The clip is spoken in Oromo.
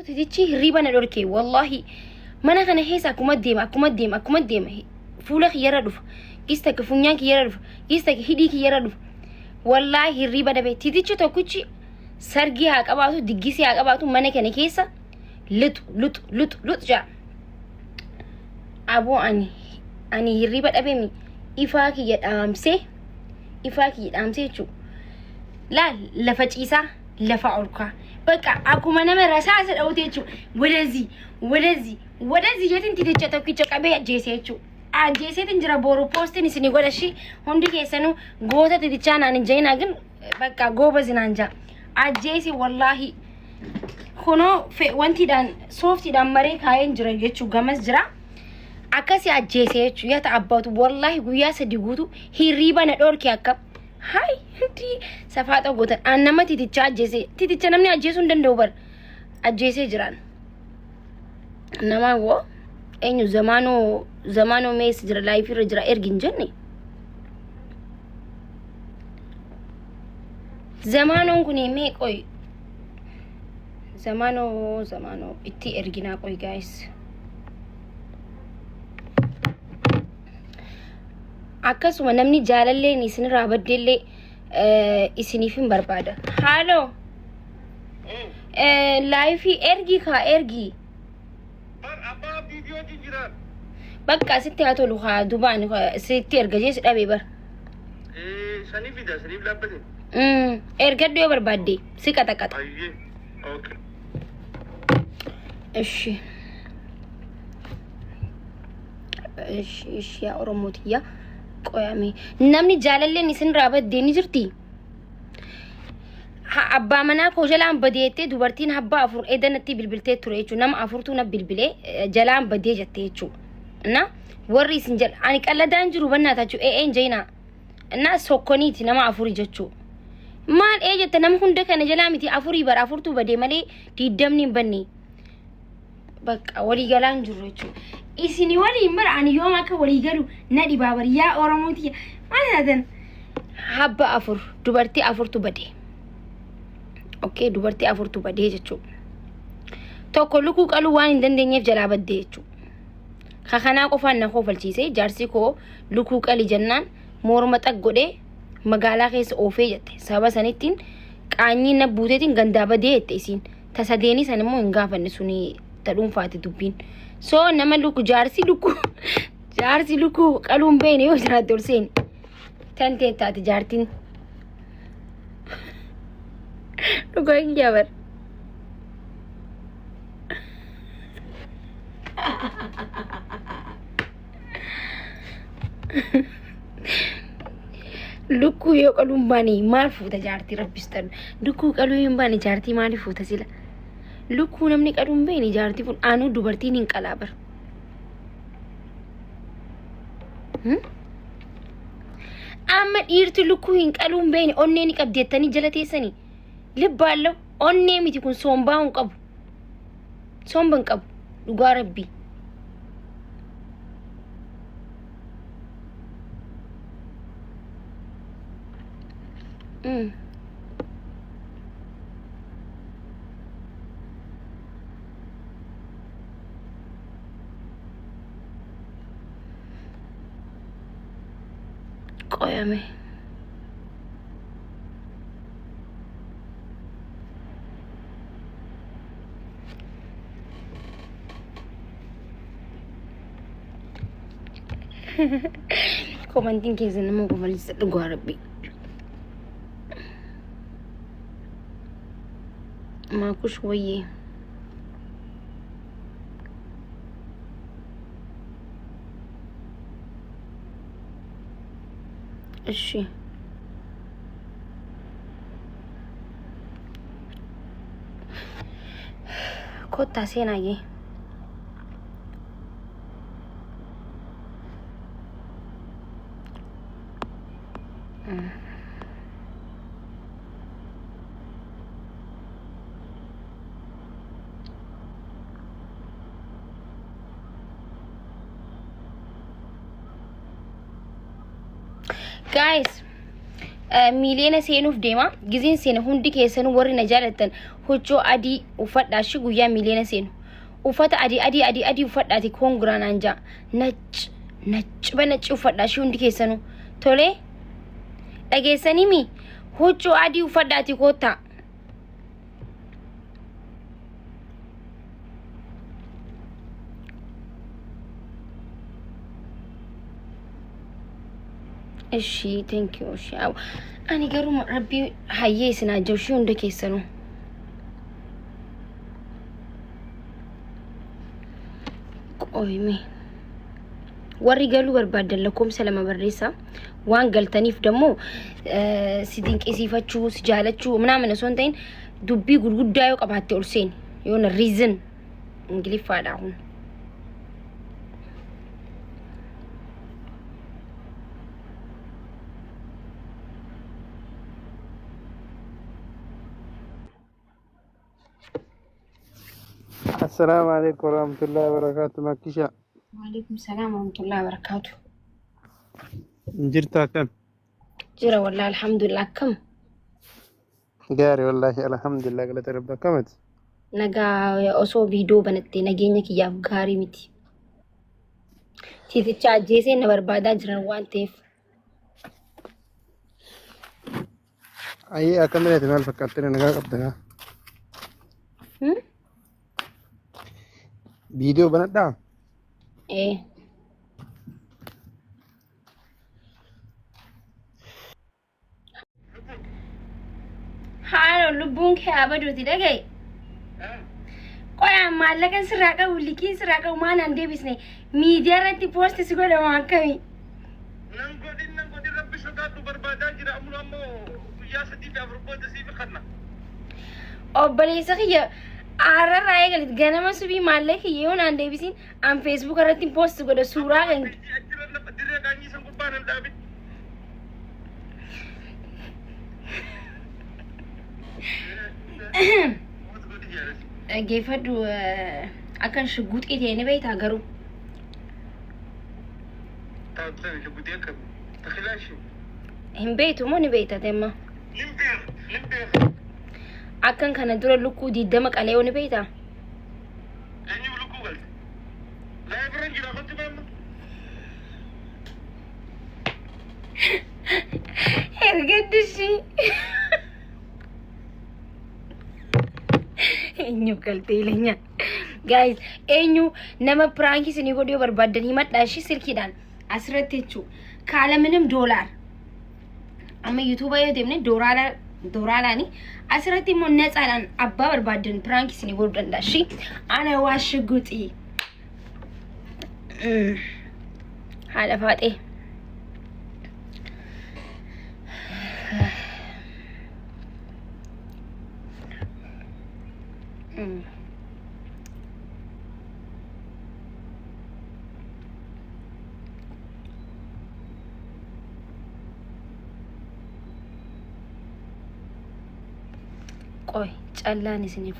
Titichi hirriiba na dhorke wallaahi mana kana keessa akkuma deema akkuma deema akkuma deema fuula kiyyarra dhufa gis takka funyaan kiyyarra dhufa gis takka hidhii kiyyarra dhufa wallaahi hirriiba dhabe titichi tokkichi sargii haa qabaatu diggisii haa qabaatu mana kana keessa lixu lixu lixu lixu jaa aboo ani hirriiba dhabemi ifaa kiyya dhaamsee ifaa kiyya dhaamsee jechuudha laal lafa ciisaa lafa ol kaa በቃ akkuma nama rasaasa dhawute jechuudha ወደዚህ ወደዚህ ወደዚህ jeetiin titicha tokkicha qabee ajjeese jechuudha. Ajjeeseetiin jira boru poostiin isinii godha shi hundi keessanuu goota titichaa naan hin jeenaa gin bakka goobazi naan jaa ajjeese wallaahi kunoo wantiidhaan sooftiidhaan maree kaayeen jira jechuu gamas jira. Akkasi ajjeese jechuudha yaa ta'a abbaatu wallaahi guyyaa sadi guutuu hirriiba na dhorke akka Hay hindi safaaxa gootan aan nama titichaa ajjeese titicha namni ajjeesuu hin danda'u bar ajjeesee jiraan. Nama woo eenyu zamaanoo zamaanoo mees jira laayifii irra jira ergi hin jenne. Zamaanoon kun mee qoy zamaanoo zamaanoo itti erginaa qoy gaayis. Akkasuma namni jaalalleen isinirraa baddeellee isiniif hin barbaada. Haaloo laayifii ergii kaa ergii. Bar abbaa abdii fi wajjin jiraan. Bakka sitti haa tolu kaa dubaan sitti erga jees dhabee bar. Saniif fida saniif dhaabbate. Ergadhu yoo barbaadde si qaxaqaxa. Ayyee. Okay. Ishi. Ishi ishi yaa Oromoo tiyya qoyame. Namni jaalalleen isinirraa baddee ni jirti. Ha abbaa manaa koo jalaan badeettee dubartiin abbaa afur eda natti bilbiltee ture jechuudha. Nama afurtuu na bilbilee jalaan badee jette jechuudha. Na warri isin jala ani qalladaan jiru bannaa tachu ee'een jeenaa. Na sokkoniiti nama afurii jechuudha. Maal ee jette nama hunda kana jalaa miti afurii bara afurtuu badee malee diiddamni hin banne. Bakka walii galaa hin jirru jechuudha. Isini waliin bara ani yoom akka walii galu na dhibaa bari yaa Oromoo tiyya maal taatan habba afur dubartii afurtu bade. Okay dubartii afurtu badee jechuudha. Tokko lukuu qaluu waan hin dandeenyeef jalaa baddee jechuudha. Kakanaa qofaan na kofalchiise jaarsi koo lukuu qali jennaan morma xag godhee magaalaa keessa oofee jette. Sababa sanittiin qaanyii na buuteetiin gandaa badee jette isiin. Ta sadeenii san immoo hin gaafanne suni ta dhuunfaati dubbiin. So nama luku jaarsi luku jaarsi luku qaluu hin beekne yoo jiraatte ol seeni. Tan tee taate jaartiin. Dhugaa hin jabar. Lukkuu yoo qaluu hin baane maal fuuta jaartii rabbis ta'u. Lukkuu qaluu hin baane jaartii maaliif fuuta sila? Lukkuu namni qaluu hin beekne jaartii fuun anuu dubartiin hin qalaa bara. Amma dhiirti lukkuu hin qaluu hin beekne onnee ni qabdi jettanii jala teessanii. Libbaallee onnee miti kun sombaa hin qabu. Somba hin qabu. Dhugaa rabbii. Qoyame. Komantiin keessan nama kofalchisa dhugaa rabbii. Maakush wayyee. Ishi. Kottaa seenaayyee. Guys, Miiliyoona seenuuf deema. Gizeen seene hundi keessanuu warri na jaalattan huccuu adii uffadhaa shi guyyaa miiliyoona seenu. Uffata adii adii adii adii uffadhaati congra naan jaa. Nacc nacc banacci uffadhaa shi hundi keessanuu. Tolee dhageessanii mi huccuu adii uffadhaati koottaa. Ishii thank you ishii aw ani garuu rabbii hayyee isin haa jiru ishii hunda keessanuu. Qoyme warri galuu barbaaddan lakkoomsa lama barreessaa waan galtaniif dammoo si dinqisiifachuu si jaalachuu ምናምን osoo hin ta'in dubbii gurguddaa yoo qabaatte ol seeni yoona reason ingiliffaadha kun. Assalaamu alaikum warahmatullahi wabarakatuh. Makkisha. Waalaikum salaam warahmatullahi wabarakatuh. Jirta akkam? Jira wallahi alhamdulillah akkam. Gaarii wallahi alhamdulillah galata rabbi akkamati? Nagaa osoo viidiyoo banattee nageenya kiyyaaf gaarii miti. Tiiticha ajjeesee na barbaadaa jiran waan ta'eef. Ayyee akkam jedhate maal fakkaattee nagaa qabda kaa? Hmm? Viidiyoo banadhaa? Ee. Haadha lubbuun kee haa baduuti dhaga'i. Qoyaan maallaqa sirraa qabu liqiin sirraa qabu maal naan deebisne miidiyaa irratti poosti si godhama akkamii? Nan godhin nan godhin rabbi sodaadhu barbaadaa jira ammoo ammoo guyyaa sadii fi afur booda siif kanna. Obboleessa kiyya aararraa eegalit ganama subii maallaqa kiyya yoo naan deebisiin an feesbuuka irratti poosti godha suuraa kan Achirra lafa dirree qaanyii san gubbaa nan dhaabin. Dhaggeeffadhu akkan shugguxii ta'e ni beektaa garuu. Hin beektu moo ni beekta temma? Akkan kana dura lukkuu 20 qalee ni beektaa? Ergaddishi. Eenyu galtee ilanya. Guys, eenyu nama prankii isinii godhuu yoo barbaaddan himadhaa ishii silkiidhaan asirratti jechuu. Kaala minim doolaar. Amma yuutuuba yoo deemne doolaara doolaaraani asirratti immoo natsaadhaan abbaa barbaaddan prankii isinii godhuu danda'a ishii. Ana waa shiguxii. Haadha faaxee. Qoy callaan isiniif.